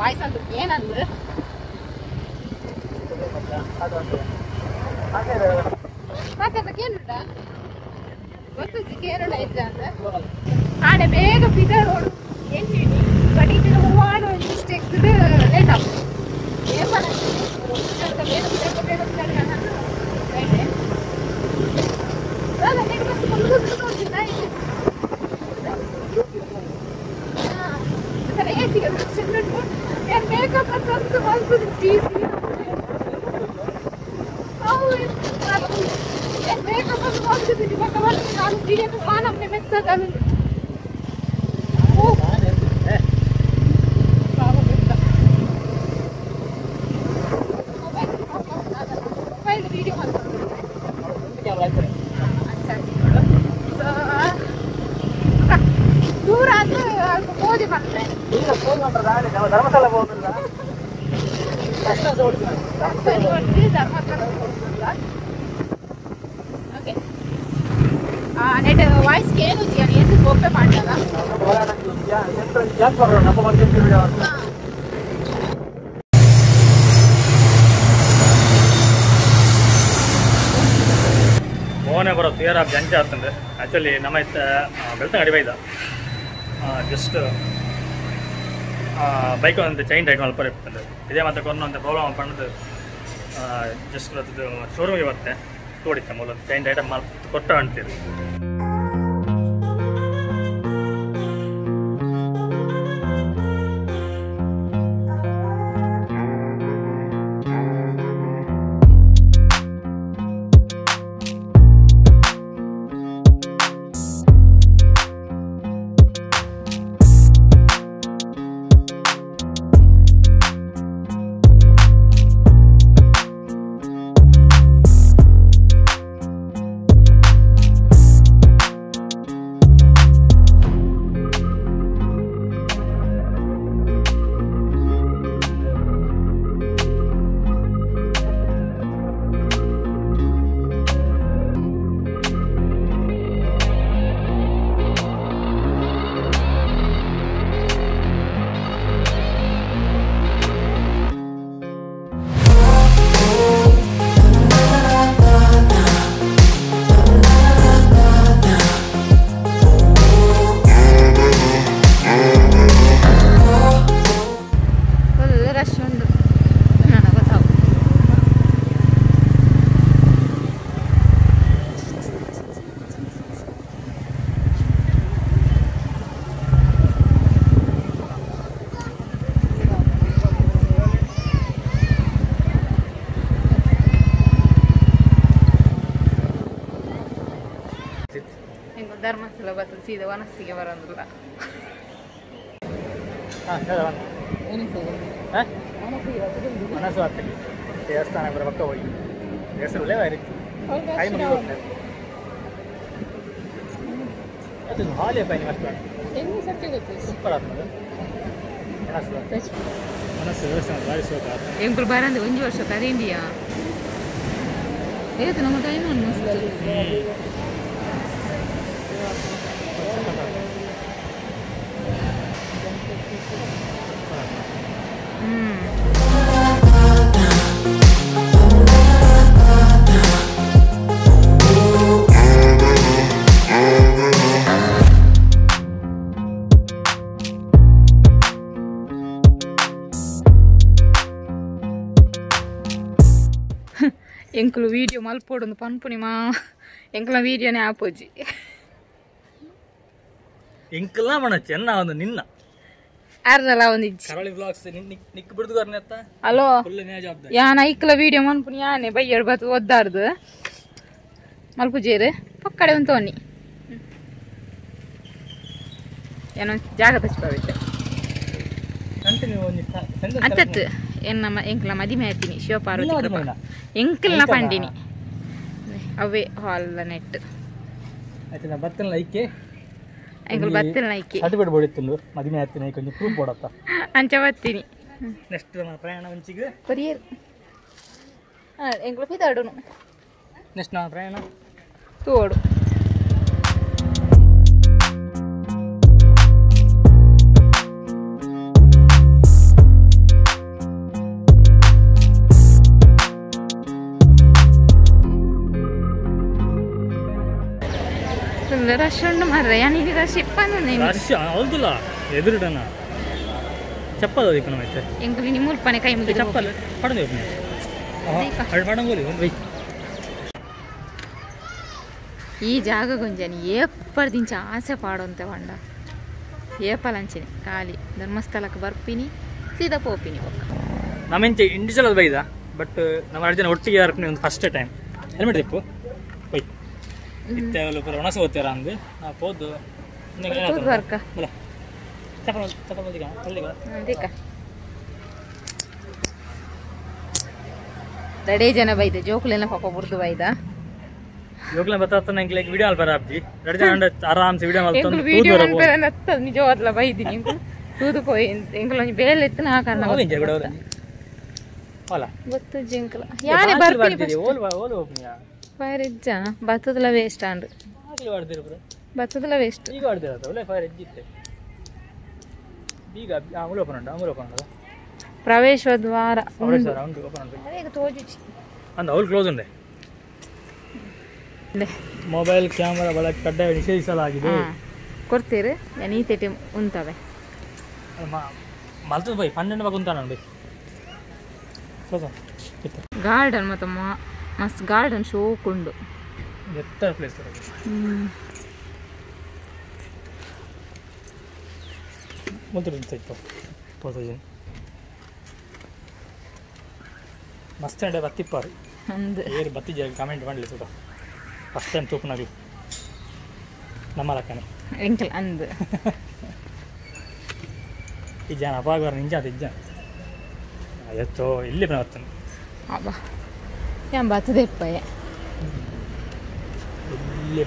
Voice ಅಂತ ಏನಂದು ಮಾತಾಡಕ್ಕೆ ಏನುಂಟ ಗೊತ್ತು ಕೇರಳ ಇದ್ದ ಅಂತ ಆನೆ ಬೇಗ ಬಿದರೋಡು ಎಣ್ಣೆ ಬಟ್ ಇದು ಹೂವಾಡು ಮಿಸ್ಟೇಕ್ಸ್ ಲೇಟ್ ಆಗ್ತದೆ. ಏನ್ ಬೇಗ ಬಿದರ್ಕ ಬೇಗ ಬಿದರ್ಕ ಮೇಕಪ್ ಅಂತ ಮೇಕಪ್ ನಾನು ಮೆತ್ತದ ಮೊಬೈಲ್ ವಿಡಿಯೋ ದೂರ ಅಂದ್ರೆ ಓದಿ ಬಂದ್ರೆ ಧರ್ಮಸ್ಥಳ ಹೋಗಿಲ್ಲ. ಧರ್ಮಸ್ಥಳ ಓಕೆ ನೆಟ್ ವಾಯ್ಸ್ ಏನು ಏನು ಗೋಪೆ ಮಾಡಲ್ಲ. ಮೋನೆ ಬರೋ ತುಯರ್ ಆಫ್ ಜಂಚ ಆಗ್ತಂದ್ರೆ ಆ್ಯಕ್ಚುಲಿ ನಮ್ಮ ಇತ್ತ ಬೆಳ್ತಂಗಡಿ ಬೈದ ಜಸ್ಟ್ ಬೈಕ್ ಒಂದು ಚೈನ್ ಟೈಟ್ ಮಲ್ಪ ಇರ್ತದೆ. ಇದೇ ಮತ್ತೆ ಕೊರೊನಾ ಅಂತ ಪ್ರಾಬ್ಲಮ್ ಪಣ್ಣದು ಜಸ್ಟ್ ಶೋರೂಮಿಗೆ ಬರುತ್ತೆ ತೋಡಿತ್ತ ಮೂಲ ಚೈನ್ ಟೈಟ್ ಮಲ್ಪ ಕೊಟ್ಟ ಅಂತೀರಿ. ಧರ್ಮಸ್ಥಳ ಬರ್ತದೆ ಸೀದಾ ವನಸ್ಸಿಗೆ ಬರೋದಿಲ್ಲ. ಮನಸ್ಸು ಆಗ್ತದೆ ದೇವಸ್ಥಾನ ಬರೋ ಪಕ್ಕ ಹೋಗಿ ದೇವಸ್ಥಾನ ಒಳ್ಳೆ ಅದು ಹಾಲಿ ಸೂಪರ್ ಆಗ್ತದೆ. ಮನಸ್ಸು ದೇವಸ್ಥಾನ ಭಾರಿ ಶೋಕ. ಎಂಕುಲು ಬರಂದು ಒಂಜಿ ವರ್ಷ ಕರೀಂಡಿಯಾ ಏತು ನಮ್ಮ ಟೈಮ್ ಎಂಕುಲು ವೀಡಿಯೋ ಮಲ್ಪೋಡೊಂದು ಪನ್ಪುನಿ ಮಾ ಎಂಕುಲ ವೀಡಿಯೋನೇ ಆಪೋಜಿ ಎಂಕುಲ ಮಣ ಚೆನ್ನ ಒಂದು ನಿನ್ನ ಅರ್ನಲ ಒಂದು ಇಜ್ಜಿ ಕರಾವಳಿ ವ್ಲಾಗ್ಸ್ ನಿಕ್ ಬಿಡ್ದುಗಾರನೆತ್ತ ಹಲೋ ಫುಲ್ ನೇ ಜವಾಬ್ದಾರಿ ಯಾನ ಐಕ್ಲ ವೀಡಿಯೋ ಮನ್ಪುನಿ ಯಾನೆ ಬಯ್ಯಡ್ ಬತ್ತು ಒದ್ದಾರ್ದು ಮಲ್ಪುಜೇರು ಪಕ್ಕಡೆ ಒಂದು ತೋನಿ ಏನೋ ಜಾಗ ತಚ್ಕೋಬೇಕು ಅಂತತ್ತು ಎನ್ನ ಎಂಕ್ಲ ಮದಿಮೆ ಆಯ್ತೀನಿ ಶಿವಪಾರ್ವತಿ ಕೃಪಾ ಎಂಕಲ್ನ ಪಂಡಿನಿ ಅವೇ ಹಾಲ್ ನೆಟ್ ಬತ್ತನ ಐಕೆ ಎಂಕಲ್ ಬತ್ತನ ಐಕೆ ಸರ್ಟಿಫಿಕೇಟ್ ಬೋಡಿತ್ತು ಮದಿಮೆ ಆಯ್ತೀನಿ ಕೊಂಚ ಪ್ರೂಫ್ ಬೋಡತ್ತ ಅಂಚ ಬತ್ತೀನಿ. ನೆಕ್ಸ್ಟ್ ನಮ್ಮ ಪ್ರಯಾಣ ಒಂಚಿಗೆ ಕೊರಿಯರ್ ಎಂಕಲ್ ಪಿದಾಡುನು ನೆಕ್ಸ್ಟ್ ನಮ್ಮ ಪ್ರಯಾಣ ತೋಡು. ರಶ್ ಉಂಡು ಮಾರ್ರೆ ಯಾನ್ ಇನಿ ರಶ್ ಇಪ್ಪನು ರಶ್ ಹೌದುಲ್ಲ ಎದುರುಡನ ಚಪ್ಪಲ್ ದಿಪ್ಪನ ಮೈತೆ ಎಂಕುಲು ಇನಿ ಮುಲ್ಪನೆ ಕೈ ಮುಗಿ ಚಪ್ಪಲ್ ಪಡಂದು ಅಡ್ ಪಡಂಗೋಲಿ ಒಂದು ಈ ಜಾಗ ಗೊಂಜನಿ ಏಪರ್ದಿಂಚ ಆಸೆ ಪಾಡೋಂತೆ ಪಂಡ ಏಪಲಂಚಿನಿ ಖಾಲಿ ಧರ್ಮಸ್ಥಳಕ್ಕೆ ಬರ್ಪಿನಿ ಸೀದಾ ಪೋಪಿನಿ ಒಕ್ಕ ನಮ್ಮೆಂಚೆ ಇಂಡಿವಿಜುವಲ್ ಬೈದ ಬಟ್ ನಮ್ಮ ಎರಡು ಜನ ಒಟ್ಟಿಗೆ ಬರ್ಪಿನಿ ಒಂದು ಫಸ್ಟ್ ಟೈಮ್ ಹೆಲ್ಮೆಟ್ ದಿಪ್ಪು ಬೈ ಇತ್ತೆ ಪೂರ ಒಣಸು ಓದ್ತೀರ ಅಂದು ನಾ ಪೋದು ರಡೇ ಜನ ಬೈದ ಜೋಕುಲೆಲ್ಲ ಪಾಪ ಬುರ್ದು ಬೈದ ಜೋಕುಲೆ ಬತ್ತಾತ ನಂಗೆ ಲೈಕ್ ವಿಡಿಯೋ ಅಲ್ಪ ಆಪ್ಜಿ ಎರಡು ಜನ ಅಂಡ ಆರಾಮ್ಸೆ ವಿಡಿಯೋ ಮಲ್ತೊಂದು ವಿಡಿಯೋ ಮಲ್ಪೆರ ನತ್ತ ನಿಜವಾದ್ಲ ಬೈದಿನಿ ಎಂಕುಲು ತೂದು ಪೋಯಿ ಎಂಕುಲು ಒಂಜಿ ಬೇಲೆ ಇತ್ತು ನಾ ಕಾರಣ ಅಲ್ಲ ಗೊತ್ತು ಜಿಂಕಲ ಯಾನೆ ಬರ್ಪಿನಿ ಓಲ್ ಓಲ್ ಓಪನಿಯಾ ಫೈರ್ ಇಜ್ಜ ಬತ್ತದಲ ವೇಸ್ಟ್ ಆಂಡ್ ಬತ್ತದಲ ವೇಸ್ಟ್ ಈಗ ಆಡ್ದಿರ ಒಳ್ಳೆ ಫೈರ್ ಇಜ್ಜಿತ್ತೆ ಈಗ ಆಮೂಲ ಓಪನ್ ಉಂಟು ಆಮೂಲ ಓಪನ್ ಉಂಟು ಪ್ರವೇಶ ದ್ವಾರ ಉಂಟು ಓಪನ್ ಉಂಟು ಈಗ ತೋಜುಚಿ ಅಂದ ಅವ್ರು ಕ್ಲೋಸ್ ಉಂಡೆ ಮೊಬೈಲ್ ಕ್ಯಾಮರಾ ಬಳಕೆ ಕಡ್ಡಾಯ ನಿಷೇಧಿಸಲಾಗಿದೆ ಕೊಡ್ತೀರಿ ನೀತೆಟಿ ಉಂತವೆ ಮಲ್ತದ ಬೈ 12 ಬಗ್ಗೆ ಉಂತಾನ ಬೈ ಗಾರ್ಡನ್ ಮತ್ತು ಮಸ್ತ್ ಗಾರ್ಡನ್ ಶೋಕ್ ಉಂಡು ಎತ್ತರ ಪ್ಲೇಸ್ ಮಸ್ತ್ ಅಂಡೆ ಬತ್ತಿಪ್ಪಾರು ಏರು ಬತ್ತಿ ಜಾಗ ಕಮೆಂಟ್ ಮಾಡಲಿ ಸುತ ಫಸ್ಟ್ ಟೈಮ್ ತೂಪನಾಗಲಿ ನಮ್ಮ ಲಕ್ಕನೆ ಎಂಕಲ್ ಅಂದು ಈ ಜನ ಅಪಾಗ ನಿಂಜ ಅದು ಇಜ್ಜ ಎತ್ತೋ ಇಲ್ಲಿ ಬರ್ತಾನೆ ಅಬ್ಬಾ ಯಾನ್ ಬತ್ತದೆಪ್ಪಯ್ಯ ಇಲ್ಲಿ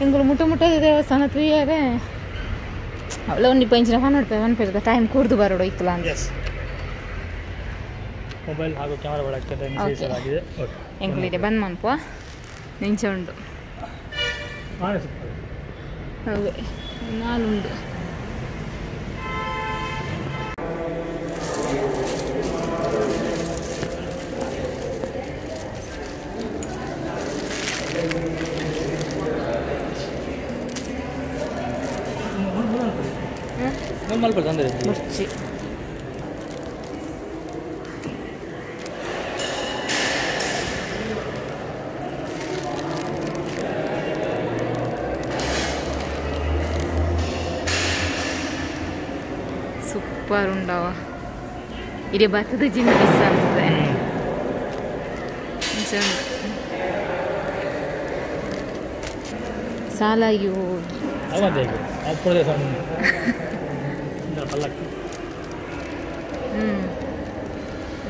ಎಂಕುಲು ಮುಟ್ಟ ಮುಟ್ಟದ ದೇವಸ್ಥಾನ ತುಯ್ಯಾರೆ ಅವಳ ಒಂಜಿ ಪಂಚಿನ ಪನ್ನೊಡ್ಪೆ ಪನ್ಪೆರ್ದ ಟೈಮ್ ಕೂರ್ದು ಬರೋಡು ಇತ್ತಲ ಅಂತ ಮೊಬೈಲ್ ಹಾಗೂ ಕ್ಯಾಮರಾ ಬಳಕೆ ನಿಷೇಧಿಸಲಾಗಿದೆ. ಓಕೆ ಎಂಕುಲು ಇದೆ ಬಂದ್ ಮನ್ಪುವ ನಿಂಚೆ ಉಂಡು ಹೌದು ನಾಲುಂಡು ಮುರ್ಚಿ ಸೂಪರ್ ಉಂಡವ ಇಡೀ ಭತ್ತದ ಜಿನ್ನ ಮಿಸ್ ಆಗ್ತದೆ ಸಾಲಾಗಿ ಹೋಗಿ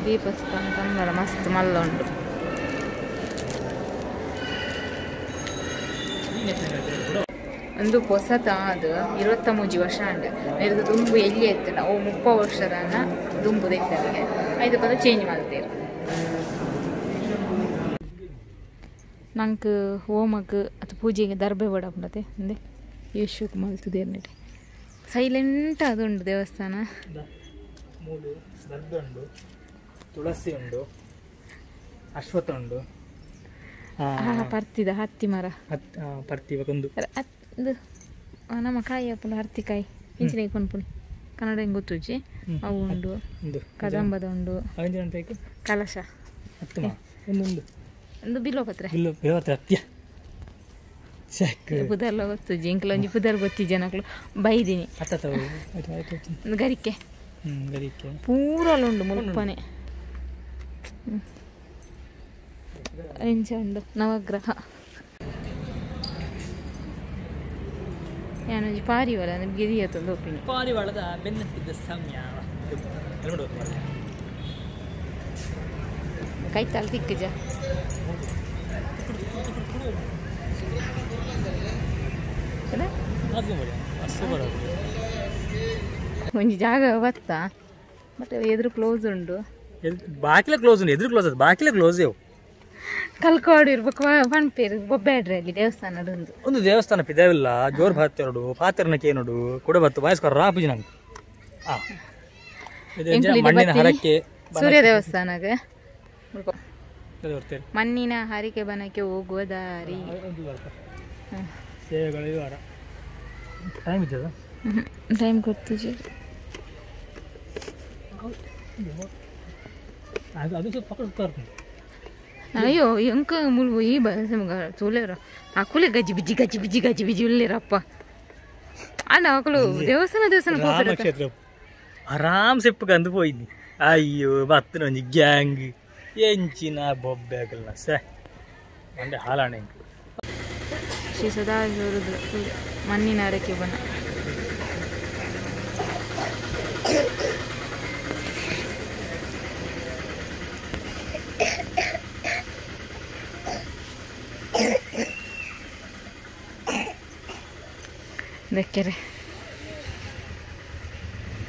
ದೀಪಸ್ತಂಬರ ಮಸ್ತ್ ಮಲ್ಲ ಉಂಟು. ಒಂದು ಹೊಸತಾದ 23 ವರ್ಷ ಅಂಡ ಇದು ದುಂಬು ಎಲ್ಲಿ ಎತ್ತು ನಾವು 30 ವರ್ಷದನ್ನ ದುಂಬು ದೆತ್ತರಿಗೆ ಐದು ಪದ ಚೇಂಜ್ ಮಾಡ್ತೇವೆ. ನಂಗೆ ಹೋಮಕ್ಕೆ ಅಥವಾ ಪೂಜೆಗೆ ದರ್ಬೆ ಬಡಪಡತೆ ಅಂದೆ ಯಶೋಕ್ ಮಲ್ತದೇರ್ನಿಟ್ಟೆ ಸೈಲೆಂಟ್ ಅದು ಉಂಟು ದೇವಸ್ಥಾನ. ಮೂಲು ದರ್ಬೆ ಉಂಡು, ತುಳಸಿ ಉಂಡು, ಅಶ್ವತ್ಥ ಉಂಡು, ಪರ್ತಿದ ಹತ್ತಿ ಮರ ಪರ್ತಿ ಒಂದು ನಮ್ಮ ಕಾಯಿ ಅಪ್ಪುನ ಹರ್ತಿಕಾಯಿ ಇಂಚಿನ ಪನ್ಪುನಿ ಕನ್ನಡ ಹೆಂಗೆ ಗೊತ್ತುಜ್ಜಿ ಅವು ಉಂಡು, ಕದಂಬದ ಉಂಡು, ಕಲಶ ಒಂದು ಬಿಲ್ವಪತ್ರೆ ಪುದರ್ಲ ಗೊತ್ತುಜ್ಜಿ ಎಂಕಲ ಒಂಜಿ ಪುದರ್ ಗೊತ್ತಿ ಜನಕ್ಲು ಬೈದಿನಿ ಗರಿಕೆ ಪೂರಲ್ಲ ಉಂಡು ಮುಲ್ಪನೆ ಎಂಚ ಉಂಡು ನವಗ್ರಹ ಯಾನೊಂಜಿ ಪಾರಿವಾಳ ಗಿರಿಯತ್ತೊಂದು ಒಪ್ಪಿನಿ ಪಾರಿವಾಳದ ಬೆನ್ನತ್ತಿದ್ದ ಸಮಯ ಕೈತಾಲ್ ತಿಕ್ಕಜ ಒಂಜಿ ಜಾಗ ಬತ್ತ ಬಟ್ ಎದುರು ಕ್ಲೋಸ್ ಉಂಡು, ಬಾಕಿಲೆ ಕ್ಲೋಸ್ ಉಂಡು, ಎದುರು ಕ್ಲೋಸ್ ಬಾಕಿಲೆ ಕ್ಲೋಸ್ ಕಲ್ಕೋಡು ಇರ್ಬೇಕು ಪನ್ಪೇರು ಬೊಬ್ಬೇಡ್ರಿ ಅಲ್ಲಿ ದೇವಸ್ಥಾನ ಒಂದು ಒಂದು ದೇವಸ್ಥಾನ ಪಿದಾವಿಲ್ಲ ಜೋರ್ ಭಾತ್ಯರುಡು ಪಾತ್ರನ ಕೇನುಡು ಕೊಡ ಬತ್ತು ಬಾಯಸ್ಕೊರ ರಾಪುಜಿ ನಂಗೆ ಮಣ್ಣಿನ ಹರಕೆ ಸೂರ್ಯ ದೇವಸ್ಥಾನಕ್ಕೆ ಮಣ್ಣಿನ ಹರಕೆ ಬನಕ್ಕೆ ಹೋಗುವ ದಾರಿ. ಸೇವೆಗಳು ವಿವರ ಟೈಮ್ ಇದ್ದದ ಟೈಮ್ ಗೊತ್ತಿಜಿ ಅದು ಅದು ಸ್ವಲ್ಪ ಪಕ್ಕ ಸುತ್ತ ಇರ್ತದೆ. ಅಯ್ಯೋ ಎಂಕ ಮುಲ್ವು ಈ ಬಸ್ ತೂಲೇರ ಅಕುಲೆ ಗಜಿ ಬಿಜಿ ಗಜಿ ಬಿಜಿ ಗಜಿ ಬಿಜಿ ಉಲ್ಲೇರಪ್ಪ ಅಣ್ಣ ಅಕುಲು ದೇವಸ್ಥಾನ ದೇವಸ್ಥಾನ ಪೋಪೆರ ರಾಮಕ್ಷೇತ್ರ ಆರಾಮ್ ಸೆಪ್ಪು ಕಂದು ಪೋಯಿನಿ ಅಯ್ಯೋ ಬತ್ತಿನ ಒಂಜಿ ಗ್ಯಾಂಗ್ ಎಂಚಿನ ಬೊಬ್ಬೆ ಅಗಲ್ನ ಸೆ ಮಂಡೆ ಹಾಲಾಣೆ ಇಂಕ್. ಶ್ರೀ ಸದಾಶಿವ ಮಣ್ಣಿನ ಅರಕೆ ಬನ ದಕ್ಕೆರೆ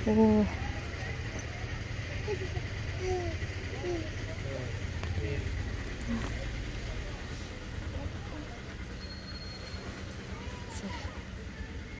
ಓ.